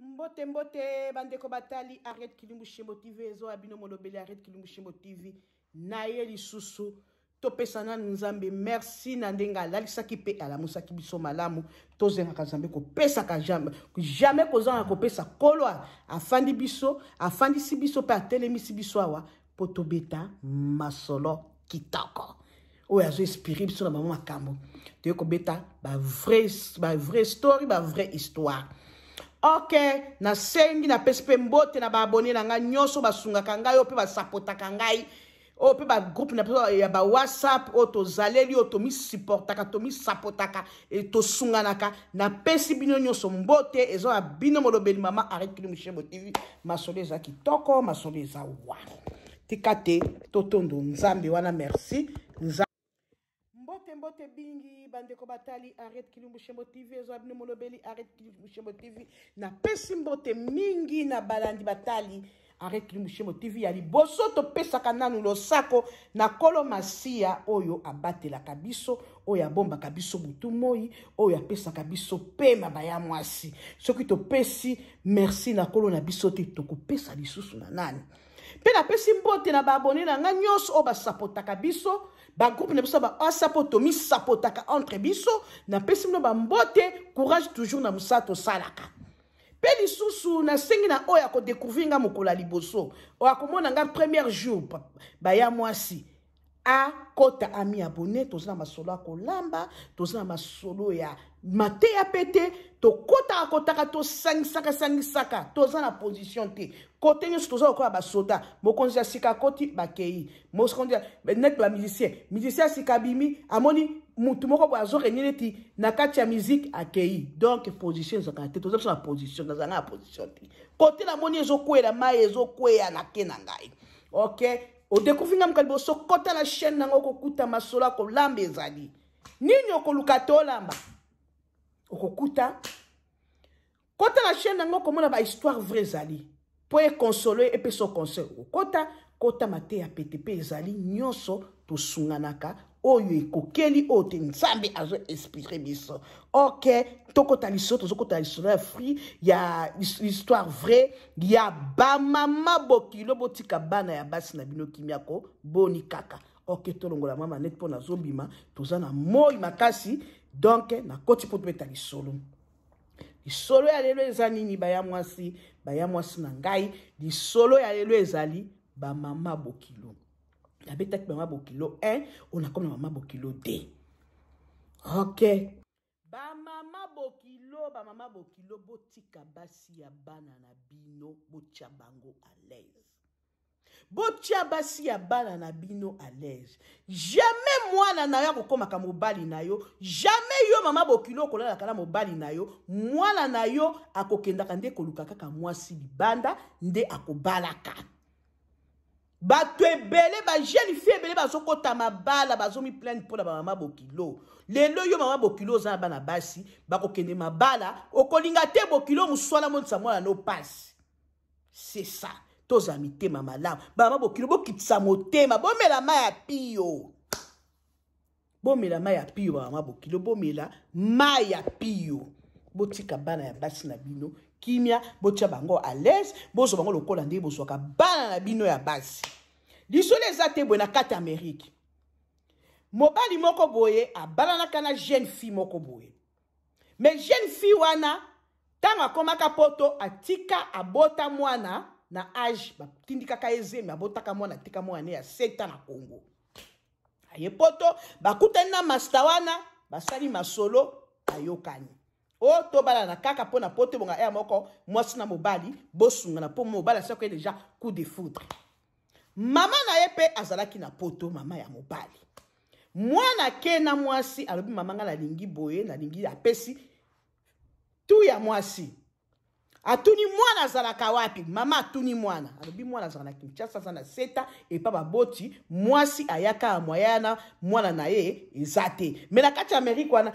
Mbote mbote bandeko batali Ariette Kilumbu Shembo TV ezo ya bino molobeli Ariette Kilumbu Shembo TV na ye lisusu topesa nanu Nzambe merci na ndenge alalisaki mpe alamusaki biso malamu. Tozengaka Nzambe kopesaka jamais jamais kozanga kopesa kolo afandi biso afandisi biso mpe atelemisi biso awa mpo tobeta masolo kitoko oyo azo inspire biso na bango makambo toye kobeta ba vrai story, ba vrai histoire. Ok, nasengi napesi mpe mbote na baabone na ngai nyonso basungaka ngai oyo mpe basapotaka ngai oyo mpe bagroupe na biso ya ba WhatsApp oyo tozaleli oyo tomisupportaka tomisapotaka tosunganaka. Napesi bino nyonso mbote. Eza ya bino molobeli mama Ariette Kilumbu Shembo TV. Masolo eza kitoko, masolo eza wa tika te totondo Nzambe wana. Merci Nzambe. Mbote mbote bingi bandeko batali Ariette Kilumbu Shembo TV eza bino molobeli Ariette Kilumbu Shembo TV. Napesi mbote mingi na balandi batali Ariette Kilumbu Shembo TV. Ya liboso topesaka nanu losako na Kolo Masiya oyo abatelaka biso, oyo abombaka biso butu moi, oyo apesaka biso pema baya mwasi. Soki topesi merci na Kolo na biso te, tokopesa lisusu na nani? Mpe napesi mbote na baabone na ngai nyonso oyo basapotaka biso, bagroupe na biso ba WhatsApp oyo tomisapotaka entre biso. Napesi bino bambote, courage toujours na mosala tosalaka. Mpe lisusu nasengi na oyo akodécouvrir nga mokolo ya liboso, oyo akomona nga premier jour, baya mwasi akota ami abonné. Toza na masolo ya kolamba, toza na masolo ya mateya pete, tokotaka kotaka, tosangisaka sangisaka, toza na position te. Kote nyonso toza lokola basoda. Mokonzi ya sika akoti, bakei mokonzi net ba musicien, musicien ya sika abimi, amoni mutu moko boye azorenye neti na kati ya musique, akei. Donc position ezalaka te, toza biso na position, nazalanga na position te. Kote namoni ezokwela mai, ezokweya na ke na ngai. Ok, odécouvrir nga mokali liboso, kota na chaîne nango, okokuta masolo ya kolamba. Ezali nini okoluka te olamba, okokuta. Kota na chaîne nango, okomona bahistoire vrai ezali mpo ekonsole, epesa conseil. Okokota kota mateya pete mpe ezali nyonso, tosunganaka oyo ekokeli oyo te Nzambe azo inspire biso. Ok, tokota lisolo, tozokota lisolo ya fruit ya histoire vrai ya bamama bokilo. Botika bana ya basi na bino kimia ko boni kaka. Ok, tolongola mama net mpo nazobima, toza na moi makasi. Donc nakoti mpo tobeta lisolo. Lisolo ya lelo eza nini? Baya mwasi, baya mwasi na ngai, lisolo ya lelo ezali bamama bokilo. Nabetaki mama bokilo 1, oyo nakomi na mama bokilo 2. Ok, bamama bokilo, bamama bokilo, botika basi ya bana na bino, botia bango à l'aise, botia basi ya bana na bino à l'aise. Jamais mwana na yo akokomaka mobali na yo, jamais yo mama bokilo okolalaka na mobali na yo. Mwana na yo akokendaka nde koluka kaka mwasi libanda nde akobalaka. Bato ebele, bajeune fille ebele bazokota mabala, bazomiplaindre mpona bamama bokilo. Lelo yo mama bokilo oza na bana basi bakokende mabala, okolinga te bokilo moswana monisa mwana no pasi. C'est ça, tozala mitema malamu. Bamama bokilo, bokitisa motema, bomela mai ya pio, bomela mai ya pio. Bamama bokilo, bomela mai ya pio, botika bana ya basi na bino kimia, botia bango à l'aise, bozwa bango lokola ndenge bozwaka bana na bino ya basi. Lisolo eza te boye: na kati ya Amerike, mobali moko boye abalanaka na jeune fille moko boye. Mais jeune fille wana, ntango akomaka poto, atika abota mwana na age batindikaka ye zemi, abotaka mwana, atika mwana ne ya 7 ans na Congo. Aye poto, bakutani na master wana, basali masolo, ayokani o tobalana kaka mpo na poto ebonga ere moko mwasi na mobali bosungana, mpo mobali asaki déjà coup de foudre. Mama na ye mpe azalaki na poto, mama ya mobali. Mwana ke na mwasi alobi: "Mama, nga nalingi boye, nalingi." Apesi tu ya mwasi. Atuni mwana azalaka wapi. Mama atuni mwana, alobi mwana azalaka na Kinshasa, aza na seta epa baboti. Mwasi ayaka ya moya na mwana na ye eza te. Me na kati ya Amerike wana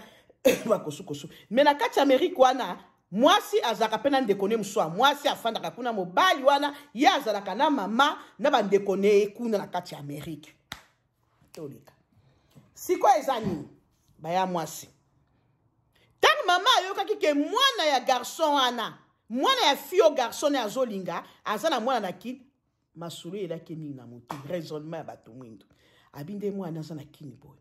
bakosukosu, me na kati ya Amerike wana mwasi azalaka mpe na ndeko ne mosusu ya mwasi afandaka kuna. Mobali wana ye azalaka na mama na bandeko ne ye kuna na kati ya Amerike. Toleka sikoyo eza nini? Baya mwasi, ntango mama ayokaki ke mwana ya garçon wana Mwana ya fille o garçon ne azolinga aza na mwana na Kin. Masolo elaki mingi na motu, raisonnement ya bato mwindo. Abi nde mwana aza na Kin boye.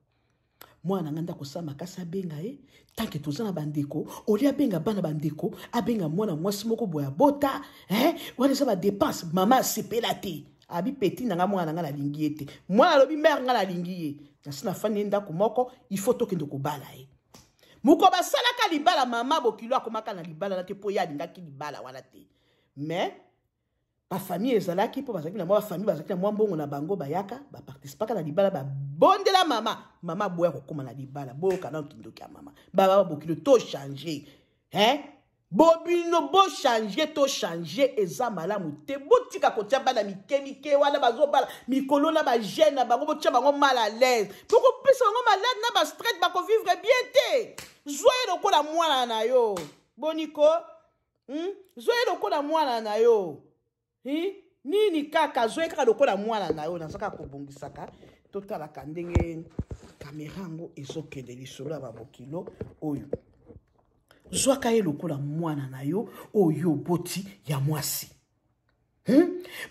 Mwana nga ndako sa makasi abenga ye tanke toza na bandeko olie abenga bana bandeko abenga mwana mwasi moko boye abota eh? Wana eza badepense. Mama asepela te, abi peti na nga mwana na nga nalingi ye te. Mwana alobi mare nga nalingi ye, nasi nafandi ye ndako moko, il faut tokende kobala ye. Moko basalaka libala, mama bokilo akomaka na libala na te mpo ye alingaki libala wana te. Mais bafamille ezalaki mpo bazalaki na mwa bafamille, bazalaki na mwa mbongo na bango, bayaka baparticipaka na libala, babondela mama. Mama aboya kokóma na libala. Boyoka nano kindoki ya mama. Baba bokilo to change, hein? Bobino bochange, to change, eza malamu te. Botika kotia bana mike mike wana bazobala mikolo na bagene na bango, botia bango mal à l'aise po kopesa bango malade na bastress, bakovivre bien te. Zwa ye lokola mwana na yo, boniko, Zwa ye lokola mwana na yo, Nini kaka, zwa ye kaka lokola mwana na yo. Naza kaka kobongisaka, totalaka ndenge kamera yango ezokende. Lisolo ya babokilo oyo, zwaka ye lokola mwana na yo oyo oboti ya mwasi,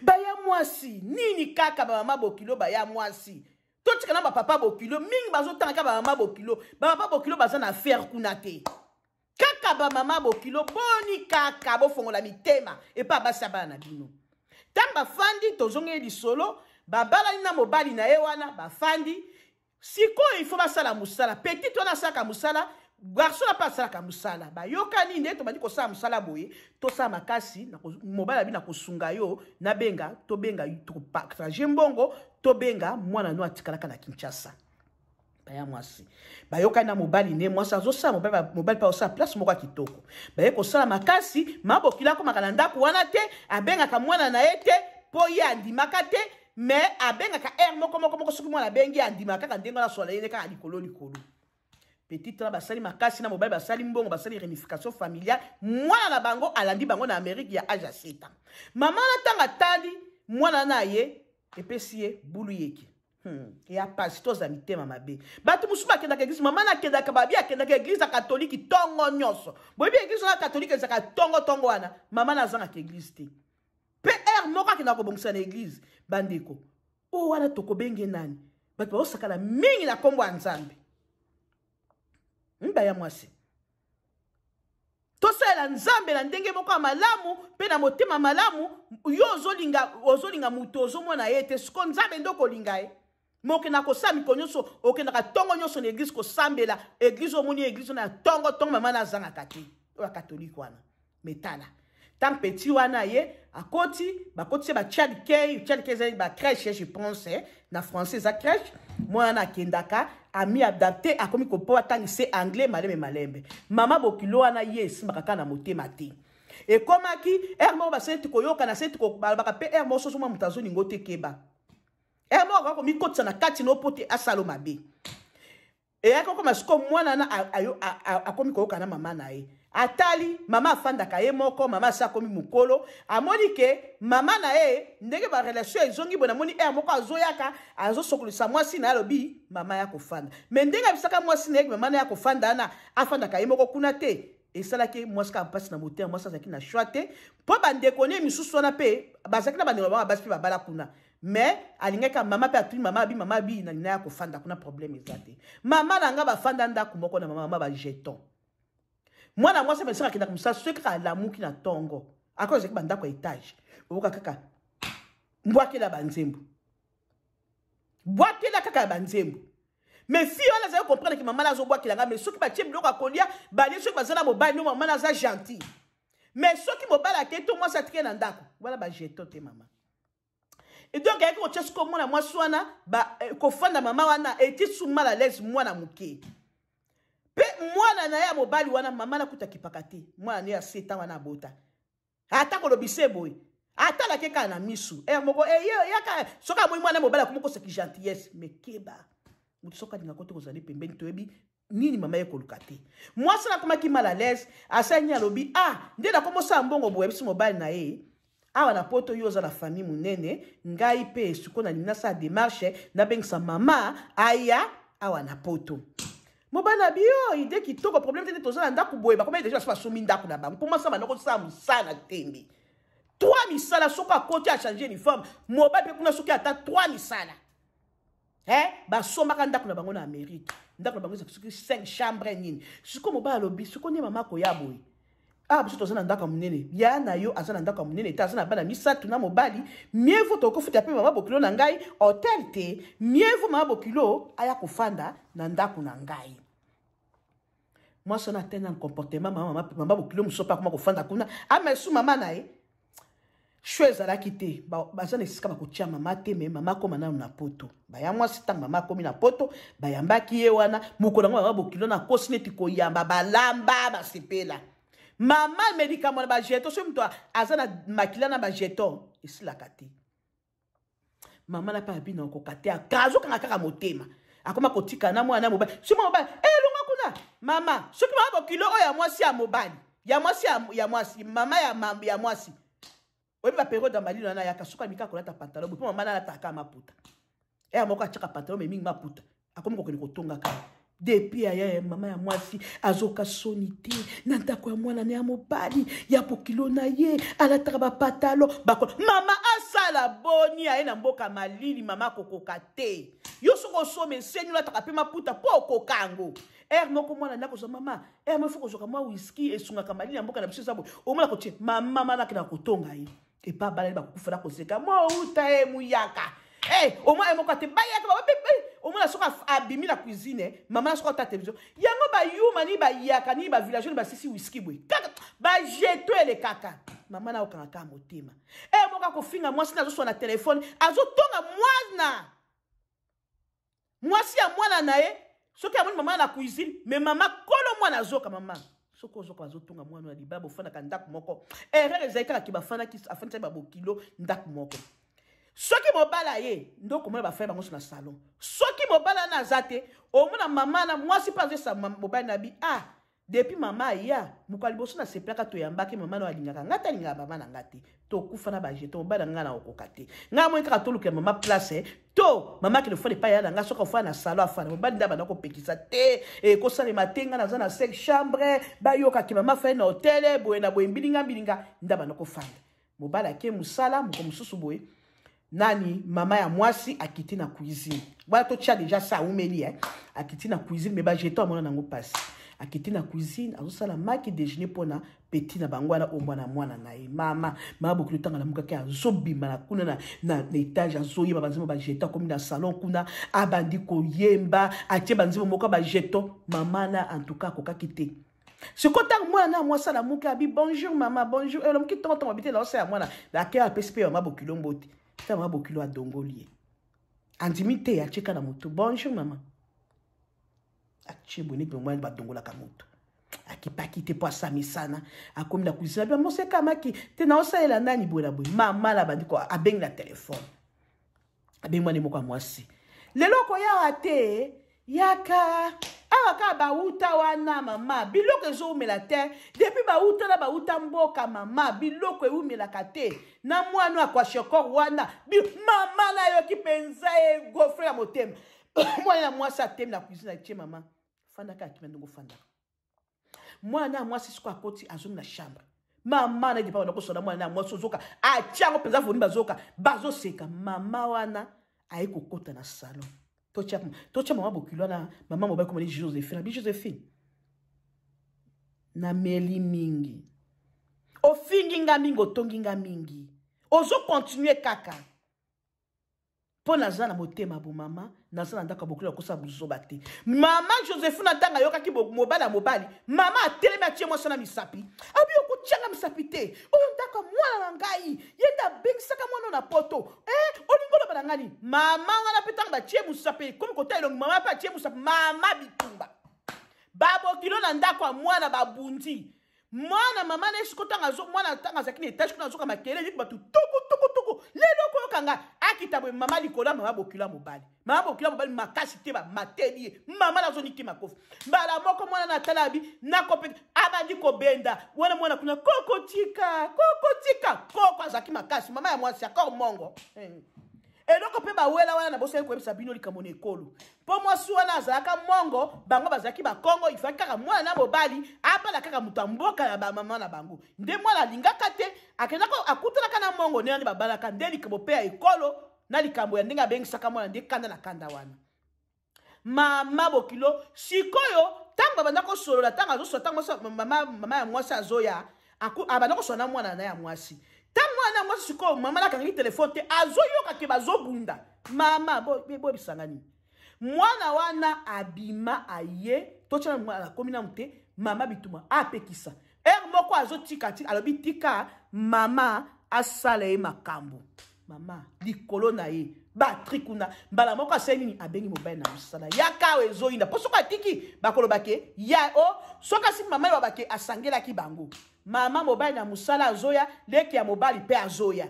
Baya mwasi nini kaka, bamama bokilo, baya mwasi, totika na bapapa bokilo mingi bazotanga kaka bamama bokilo. Bapapa bokilo baza na affaire kuna te, kaka bamama bokilo. Boni kaka bofongola mitema epa basi ya bana na bino. Ntango bafandi, tozongeli lisolo, babalani na mobali na ye wana, bafandi sikoyo, il faut basala mosala. Petite wana asalaka mosala, garçon na mpe asalaka mosala. Bayokani nde tobandi kosala mosala boye, tosala makasi. Mobali abi na kosunga yo, nabenga, tobenga, topartage mbongo, tobenga mwana no atikalaka na Kinshasa. Baya mwasi bayokani na mobali ne, mwasi azosala, mobali mpe azosala place moko ya kitoko. Baye kosala makasi, mabokilo akomaka na ndako wana te, abengaka mwana na ye te mpo ye andimaka te. Mais abengaka aire moko moko moko, soki mwana abengi, andimaka kaka ndenge wana, asola ye nde kaka likolo likolo. Petite wana basali makasi na mobali, basali mbongo, basali réunification familiale. Mwana na bango alandi bango na Amérique ya age ya 7 ans. Mama na ntango atali mwana na ye, epesi ye bulu yeke. Ya pasi, toza mitema mabe. Bato mosusu bakendaka église, mama nakendaka, babi akendaka église ya katolike ntongo nyonso. Boyebi église wana katolike ezalaka ntongo ntongo wana, mama nazangaka église te. Mpe heure moko akendaka kobongisa na église. Bandeko, oyo wana tokobenge nani? Bato bazosakana mingi na nkombo ya Nzambe. Baya mwasi, tosalela Nzambe na ndenge moko ya malamu mpe na motema malamu. Yo ozolinga, ozolinga moto ozomona ye te, siko Nzambe nde okolinga ye? Me okendaka kosala mikolo nyonso, okendaka ntongo nyonso na église kosambela. Église omoni, église wana ya ntongo ntongo, mama nazangaka te, oyo ya katolike wana. Me tala, tant petit wana ye akoti, bakoti ye ba child care. Child care ezali ba crèche, je pense, eh? Na français eza crèche. Mwana akendaka, ami adapté, akomi kopo atangise anglais malembe malembe. Mama bokilo wana ye esimbaka kaka na motema te. Ekomaki heure moko basali ti koyokana, seti balobaka mpe heure moko soso mwa moto azolinga te keba. Heure moko akoka komikotisa na kati na opo te, asalo mabe. Eyaki okoma sikoyo mwana na akomi koyoka na mama na ye. Atali mama afandaka ye moko, mama asi akomi mokolo. Amoni ke mama na ye ndenge barelation ezongi boye, namoni heure moko azoyaka, azosokolisa mwasi na ye, alobi mama ya kofanda. Me ndenge abisaka mwasi na ye, mama na ye akofanda wana, afandaka ye moko kuna te. Esalaki mwasi kaka mpasi na motema. Mwasi azalaki na choix te mpo bandeko ne misusu wana mpe bazalaki na bandeko na bango basi mpe babala kuna. Mais alingaki mama mpe atuni mama, abi mama abi nalinga ya kofanda kuna, problème eza te. Mama na nga bafanda ndako moko na mama, mama bajeton. Mwana mwasi amesaka akendaka mosala, soki kaka alamuki na ntongo, akoki ezalaki bandako ya etage, oyoka kaka mbwakela banzembo, bwakela kaka ya banzembo. Mais fille wana azali comprendre ke mama na azobwakela nga, mais soki batie biloko ya kolia, balie, soki baza na mobali no, mama na aza gentil. Mais soki mobali akei to mwasi atike na ndako wana, bajeton te mama. Et donc ayaki kotia sikoyo mwana mwasi wana kofanda mama wana eti su mal à l'aise mwana moke. Mpe mwana na ye ya mobali wana, mama nakuta akipaka te mwana ne ya seta wana abota. Ata kolobisa boye, atalaki kaka na misu ere moko eyaka. Soki amoni mwana mobali, akomi kosaki gentillesse. Mais keba, moto soki alingaka te kozali pembeni, toyebi nini mama ye koluka te. Mwasi nakomaki mal à l'aise, asali nini? Alobi ah, nde nakomosala mbongo boye, biso mobali na ye awa na poto, yo oza na famille monene, ngai mpe sikoyo nalingi nasala démarche, nabengisa mama aya awa na poto. Mobali na biyo ide kitoko, problème te nde toza na ndako boye, bakomaki deja basi basombi ndako na bango mpo mwasi abanda kosala mosala na tembe. 3 misala soki akoti achange uniforme, mobali mpe kuna soki ata 3 misala. Eh, basombaka ndako na bango na Amérique. Ndako na bango ezalaki soki 5 chambre nini. Sikoyo mobali alobi, sikoyo nde mama akoya boye. Ah, biso toza na ndako ya monene. Ya na yo aza na ndako ya monene te, aza na bana misato na mobali. Mieux vaut tokofuta mpe mama bokilo na ngai hotel te. Mieux vaut mama bokilo aya kofanda na ndako na ngai. Mwasi wana atteint na comportement mama, mama, mama bokilo mosusu mpe akoma kofanda kuna. Amesu mama na ye. Choix ezalaki te, baza na esika bakotia mama te, me mama akoma nanu na poto. Baya mwasi ntango mama akomi na poto, bayambaki ye wana mokolo yango mama bokilo na kosi neti koyamba balamba basepela. Mama me likambo na bajeton, soki moto aza na makila na bajeton esilaka te. Mama na pe abina okoka te, azokanga kaka motema. Akoma kotika na mwana mobali. Soki mwana mobali, eh, longwa kuna. Mama, soki mama bokilo oyo ya mwasi ya mobali, ya mwasi ya, ya mwasi, mama ya, ma, ya mwasi. Oyebi ba periode ya malili wana ayaka, soki amika kolata pantalon, boye, po mama na alataka maputa. Eh, moko atiaka pantalon, mais mingi maputa. Akomi kokende kotonga kaka. Depuis aya ya mama ya mwasi azoka soni te na ndako ya mwana na ya mobali ya bokilo na ye alataka bapatalo bako mama asala boni aye na mboka malili mama akokoka te yo soki osoma eseni olataka mpe maputa mpo okoka yango ere moko mwana ndako ozwa mama ere moko kozwaka mwa whisky esungaka malili ya mboka na biso eza boye omona kotie mama mana akendaka kotonga ye epa balali bakokufa na koseka mouta ye muyaka hey, eh, omona ye moko ate bayaka omona soki abimi na cuisine eh, mama soki ata television yango bayuma nini bayaka nini bavillageois nini basisi whisky boye kaka bajeto elekaka mama na okanga kaka motema e eh, moko akofinga mwasi na azoswa na telefone azotonga mwana mwasi ya mwana na ye soki amoni mama na cuisine me mama kolo mwana azoka mama soki ozoka azotonga mwana ya libaba ofandaka ndako moko erreur ezali kaka ke bafandaki afandisaki babokilo ndako moko soki mobala ye nde okomona bafai bango na salon soki mobala na aza te omona mama na mwasi mpe azoyesa mobali na bi ah depuis mama aya mokolo liboso nasepelaka toyambaki mama na alingaka nga te alingaka mama na nga te tokufa na bajeton mobali na nga na okoka te nga moi kaka tolukela mama place eh. To mama akende kofanda epai ya na nga soki ofanda na salon afanda mobali nde abanda kopekisa te ekosalema te nga naza na sec chambre bayokaki mama afandi na hotel boye na boye mbilinga mbilinga nde abanda kofanda mobali ake mosala moko mosusu boye nani mama ya mwasi akiti na cuisine wana totia deja sa aumeli eh? Akiti na cuisine me bajeton amona nango mpasi akiti na cuisine azosala maki déjeuner mpona petit na bango wana oyo mwana mwana na ye mama mama bokilo ntango alamukaki azobima na kuna na, na, na etage azoyemba banzembo bajeton akomi na salon kuna abandi koyemba atie banzembo moko ya bajeton mama na en tout cas akokaki te sikoyo ntango mwana na mwasi alamuki abi bonjour mama bonjour olamuki ntongo ntongo abi te naosala mwana ake apesi mpe mama bokilo mbote te mama bokilo adongoli ye andimi te atyeka na motu bonjour mama atie boye neti mwana badongolaka motu akipaki te mpo asamisana akomi na cuisine abi mosekamaki te naosalela nani boye na boye mama na bandi ko abengi na telefone abengi mwana moko ya mwasi lelo okoyawa te yaka awa kaka bauta wana mama biloko ezoumela te depuis bauta na bauta mboka mama biloko eumelaka te na mwana ya kwashekor wana mama nayoki mpenza egofre ya motema mwana ya mwasi atemi na cuisine atie mama fandaka akima ndongo fandaka mwana ya mwasi siko akoti azongi na chambre mama na depa banda kosala mwana ya mwasi ozoka atia yango mpenza voni bazoka bazoseka mama wana aye kokota na salon totia mama bokilo wana mama mobali komani Josephine abi Josephine nameli mingi ofingi nga mingi otongi nga mingi ozokontinue kaka mpo naza na motema bo mama naza na ndako ya bokilo akosala buzoba te mama Josephine ntango ayokaki mobali ya mobali mama atelemi atie mwasi na misapi abi okotianga misapi te oyo ndako ya mwana na ngai ye nde abengisaka mwana na poto eh, olingi oloba na ngai nini mama wana mpe ntango batie mosapi ekomi kota elongi mama mpe atie mosapi mama bitumba babokilo na ndako ya mwana babundi mwana mama na ye siko ntango azo mwana ntango azalaki na etage kuna azoka makelele yoki bato tuku tuku tuku lelo okoyoka ngai akita boye mama likolo ya mama bokilo ya mobali mama bokilo ya mobali makasi te bamateli ye mama nazoniki makofi mbala moko mwana na tala abi nakopeka abandi kobenda wana mwana kuna koko tika koko tika koko azalaki makasi mama ya mwasi akor mongo. Eloko mpe bawela wana, nabosani koyebisa bino likambo na ekolo, mpo mwasi wana azalaka mongo, bango bazalaki bakongo. Ifaki kaka mwana na mobali abala kaka moto ya mboka ya bamama na bango. Nde mwana alingaka te, akendaka akutanaka na mongo nde nde babalaka. Nde likambo mpe ya ekolo na likambo ya ndenge abengisaka mwana, nde kanda na kanda wana. Mama bokilo sikoyo, ntango babanda kosolola, ntango azosolola, ntango mama ya mwasi azoya, abanda kosolola na mwana na ya mwasi. Ntango mwana ya mwasi sikoyo, mama nakangaki telefone te, azoyoka ke bazobunda. Mama, boyebisanga nini? Mwana wana abima aye, totyana mwana akomi nanu te. Mama bituma apekisa ere moko, azotika tika, alobi tika mama asala ye makambo. Mama likolo na ye batri kuna, mbala moko asali nini? Abengi mobali na mosala, yaka awa, ezoyinda. Mpo soki atiki, bakoloba ke ya o soki asi mama ye babake asangelaki bango. Mama, mobali na mosala azoya, leki ya mobali mpe azoya.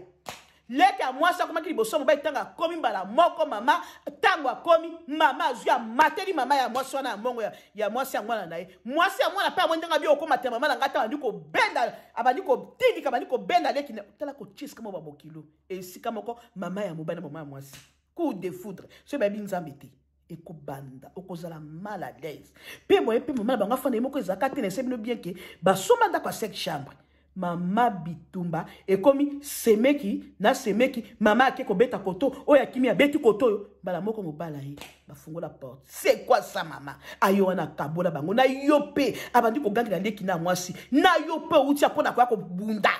Leki ya mwasi akomaki liboso ya mobali. Ntango akomi, mbala moko mama, ntango akomi, mama azwi, amateli mama ya mwasi wana ya mongo ya mwasi ya mwana na ye. Mwasi ya mwana mpe amoni ndenge abi okomatela mama na ngai. Ntango abandi kobenda, abandi kotindika, abandi kobenda leki, tala kotia esika moko babokilo, esika moko mama ya mobali na mama ya mwasi. Coup de foudre. Soki bayebi Nzambe te, ekobanda okozala mal à l'aise. Mpe boye mpe mama na bango afanda ye moko, ezalaka te. Na ese bino bien ke basomba ndako ya 5 chambre. Mama bitumba ekomi semeki na semeki. Mama ake kobeta koto oyo, akimi, abeti koto oyo, mbala moko mobala ye bafungola porte. C'est quoi ça? Mama ayo wana akabola bango na yo mpe abandi kogangela leki na mwasi na yo mpe outi mpona koya kobunda,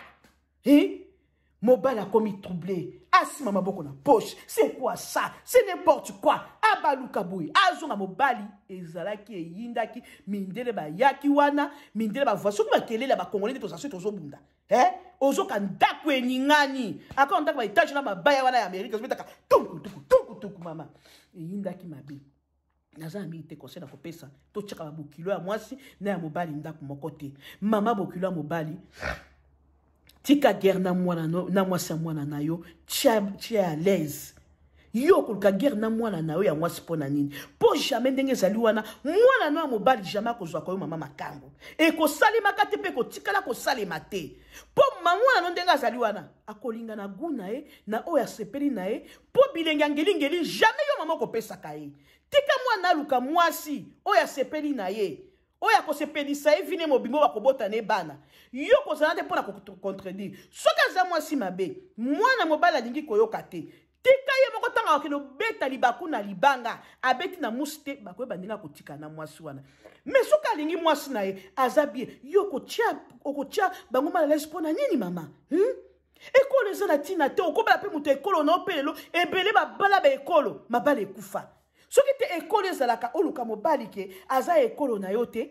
eh? Mobali akomi troublé, asima maboko na poche. C'est quoi ça? C'est n'importe quoi. Abaluka boye, azonga. Mobali ezalaki eyindaki. Mindele bayaki wana, mindele bavoi soki bakelele ya bakongole nde toza soki tozobunda, eh? Ozoka ndako eningani, aka ndako baétage na mabaya wana ya Amerika ezobetaka tuku tuku tuku tuku. Mama, eyindaki mabe. Naza na mingi te. Conseil na kopesa: totiaka babokilo ya mwasi na ya mobali ndako moko te. Mama bokilo ya mobali, tika guerre na mwana na mwasi ya mwana na yo. Tia, tia à l'aise. Yo okoluka guerre na mwana na yo ya mwasi mpo na nini? Mpo jamais ndenge ezali wana, mwana no ya mobali jamais akozwaka yo mama makambo. Ekosalemaka te mpe ekotikala kosalema te, mpo mwana no ndenge azali wana akolinga na gu na ye na oyo asepeli na ye, mpo bilenge ya ngelingeli jamais yo mama okopesaka ye. Tika mwana aluka mwasi oyo asepeli na ye, oyo akosepelisa ye vine mobimbo, bakobota na ye bana. Yo kozala te mpo na kocontredire. Soki aza mwasi mabe, mwana mobali alingi koyoka te, tika ye moko. Ntango akokende obeta libaku na libanga, abeti na musi te, bakoyeba ndenge akotika na mwasi wana. Mais soki alingi mwasi na ye, aza bien. Yo okotia bango mal à l'aise mpo na nini, mama, Ekolo eza na ntina te. Okobala mpe moto ekolo na yo mpe lelo ebele babala baekolo, mabala ekufa. Soki te ekolo ezalaka, oluka mobali ke aza ekolo na yo te,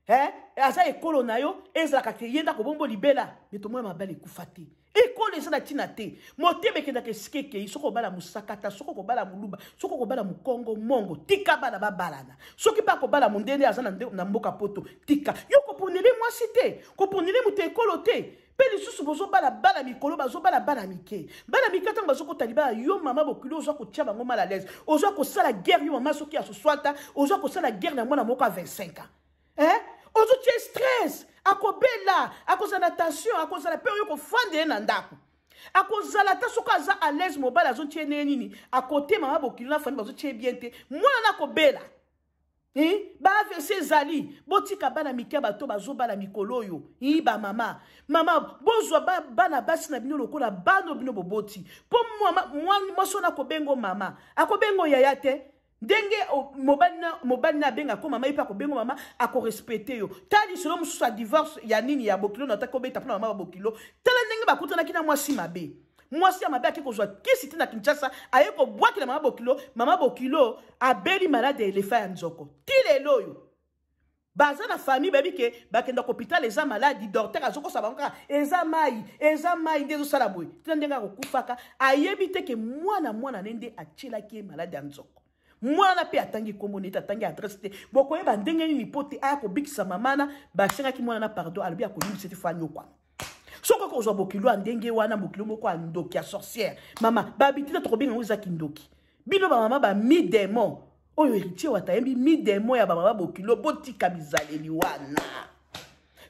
eh? Aza ekolo na yo, ezalaka ke ye ndako bombo libela. Me tomona mabala ekufa te. Ekolo eza na ntina te. Motema ekendaka esika ekei. Soki obala mosakata, soki okobala moluba, soki okobala mokongo, mongo, tika bana babalana. Soki mpe akobala mondele aza na mboka poto, tika yo koponele mwasi te, koponele moto ekolo te. Mpe lisusu bozobala bana mikolo, bazobala bana mike. Bana mike ntango bazokota libala, yo mama bokili ozwa kotia bango mal à l'aise, ozwa kosala guerre. Yo mama, soki asoswata, ozwa kosala guerre na mwana moko ya 25 ans, eh? Ozotia stress, akobela, akozala na tension, akozala mpe oyo kofanda ye na ndako, akozala ata soki aza à l'aise, mobali azotia ndenge nini akote mama bokili na famille bazotia bien te, mwana na akobela, eh? Ba AVC ezali. Botika bana mike, bato bazobala mikolo oyo. I bamama, mama, bozwa bana basi na bino lokola bana bino boboti, mpo mwasi wana akobengo mama, akobengo yaya te. Ndenge mobali na abengako mama, ye mpe akobengo mama, akorespecte yo. Tala lisolo mosusu ya divorce ya nini ya bokilo na otaki kobeta mpona mama babokilo. Tala ndenge bakutanaki na mwasi mabe. Mwasi ya mabe ake kozwa kisi te na Kinshasa, aye kobwakela mama bokilo. Mama bokilo abeli malade ya elefa ya nzoko. Ti lelo oyo baza na famille, bayebi ke bakenda hôpital, eza maladi, docteur azokosa bango kaka eza mai, eza mai nde ezosala boye. Tina ndenge akokufaka, ayebi te ke mwana ne nde atielaki ye maladi ya nzoko. Mwana mpe atangi nkombo neti atangi adresse te, bokoyeba ndenge nini mpo te aya kobikisa mama na basengaki mwana na pardon, alobi akolimbisa te, fo anyokwama. Soki okozwa bokilo ya ndenge wana, bokilo moko ya ndoki, ya sorcière, mama babitina, tokobenga yango eza kindoki. Bino bamama bami-démon oyo Héritier Wata ayembi, mi-démon ya bamama bokilo, botika bizaleli wana.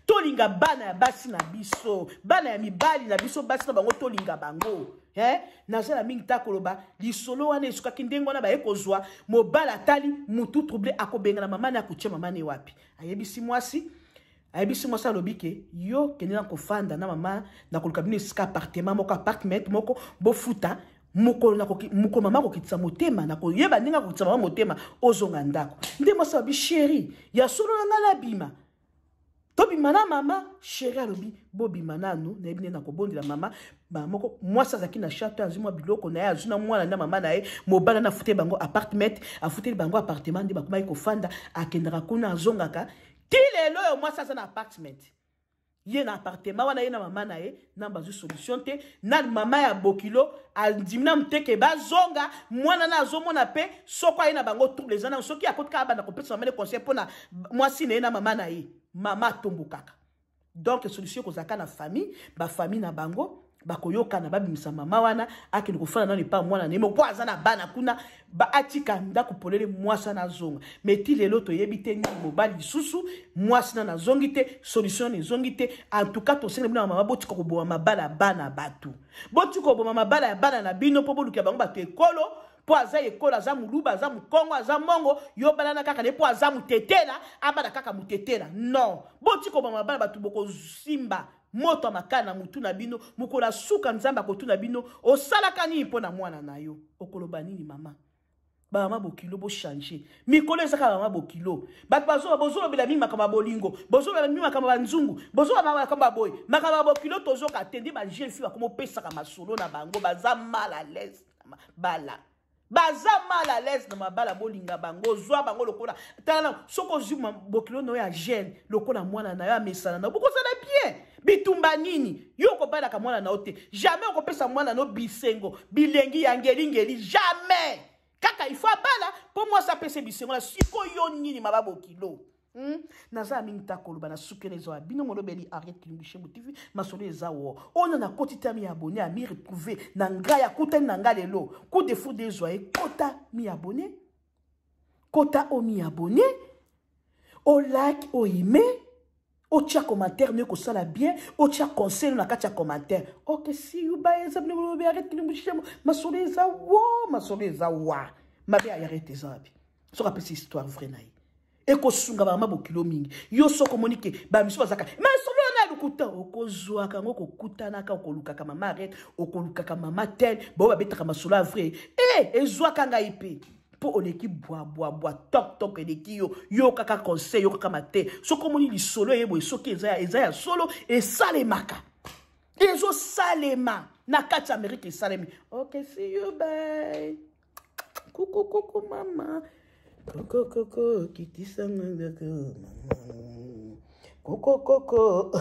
Tolinga bana ya basi na biso, bana ya mibali na biso, basi na bango tolinga bango. Eh? Naza na mingi ta koloba lisolo wana esukaki ndenge wana baye kozwa mobali atali mutu trouble akobengana mama na akotia mama ne wapi. Ayebisi mwasi ayebisi mwasi alobi ke yo kende na kofanda na mama na koluka bino esika appartement moko apartment moko bofuta mokolo mokolo mama akokitisa motema nakoyeba ndenge akokitisa mama motema ozonga ndako. Nde mwasi alobi sheri ya solo na ngai nabima tobima na mama. Sheri alobi bobima nanu, nayebi nde nakobondela mama. Moko mwasi azalaki na chateau, azwi mwa biloko na ye, azwi na mwana na mama na ye, mobali na afuteli bango apartment, afuteli bango appartement, nde bakomaki kofanda. Akendaka kuna, azongaka ti lelo oyo mwasi aza na apartment ye na appartement wana ye na mama na ye na bazwi solution te na mama ya bokilo andimi na moteke bazonga mwana na azomona mpe soko aye na bango trouble eza na soki akoti kaka banda kopesa mama ne conseil mpona mwasi na ye na mama na ye, mama atombokaka. Donc solution ekozalaka na famille, bafamille na bango bakoyokana, babimisa mama wana akende kofanda nano epa mwana na ye moko mpo aza na bana kuna, atika ndako polele, mwasi wana azonga. Mais ti lelo toyebi te nini mobali lisusu mwasi nano azongi te, solution nano ezongi te. En tout cas tosengeli bino na mama, botika koboma mabala ya bana bato, botika koboma mabala ya bana na bino mpo bolukela bango bato ekolo, mpo aza ekolo, aza moluba, aza mokongo, aza mongo, yo balana kaka ne mpo aza motetela, abala kaka motetela. Non, botika koboma mabala bato, bokosimba moto ya makala na mutu na bino. Mokolo ya suka Nzambe akotuna bino osalaka nini mpo na mwana na yo, okoloba nini? Mama, bamama bokilo, bochange mikolo eza kaka bamama bokilo. Bato bazoba bozolobela mingi makambo ya bolingo, bozolobela mingi makambo ya banzungu, bozoloba makambo ya boye, makambo ya bokilo tozoka te. Nde bajeune fille bakoma opesaka masolo na bango, baza mal à l'aise bala, baza mal à l'aise na mabala. Bolinga bango, ozwa bango lokola tala, soki ozwi bokilo na yo ya jeune lokola mwana na yo amesana na yo, bokozala bien. Bitumba nini? Yo okobalaka mwana na yo te, jamais okopesa mwana na yo bisengo bilengi ya ngelingeli, jamais. Kaka ifo abala mpo mwasi apesa bisengo na sikoyo nini maba bokilo. Naza mingi ta koloba na suki na ezwa bino molobeli Ariette Kilimbushembo TV. Masolo eza wo oyo nakoti te, mi abonné, ami retrouver na ngai, akutani na ngai lelo, coup de foudre ezwa ye. Kota mi abonné, kota o mi abonné, o like, o aime, otia commentaire no ekosala bien, otia conseil na kati ya commentaire. Ok, see you, bye. Eza bino molobi Ariette Kilimbushembo. Masolo eza wo, masolo eza wa mabe ya Ariette eza wapi? Soki apesi histoire vraie na ye, ekosunga bamama bokilo mingi. Yo soki omoni ke bamisu bazalaka masolo wana ya lokuta, okozwaka yango, okokutanaka, okolukaka mama Arete, okolukaka mama tel bao babetaka masolo ya vrai. E ezwaka ngai mpe mpo oleki bwabwabwa tok tok eleki yo, yo kaka conseil, yo kaka mate. Soki omoni lisolo eyeboye, soki eza eza ya solo, esalemaka, ezosalema na kati ya Amerika, esalemi. Ok, see you, bye. Kuku kuku mama, koko koko, kitisanga mama, koko koko.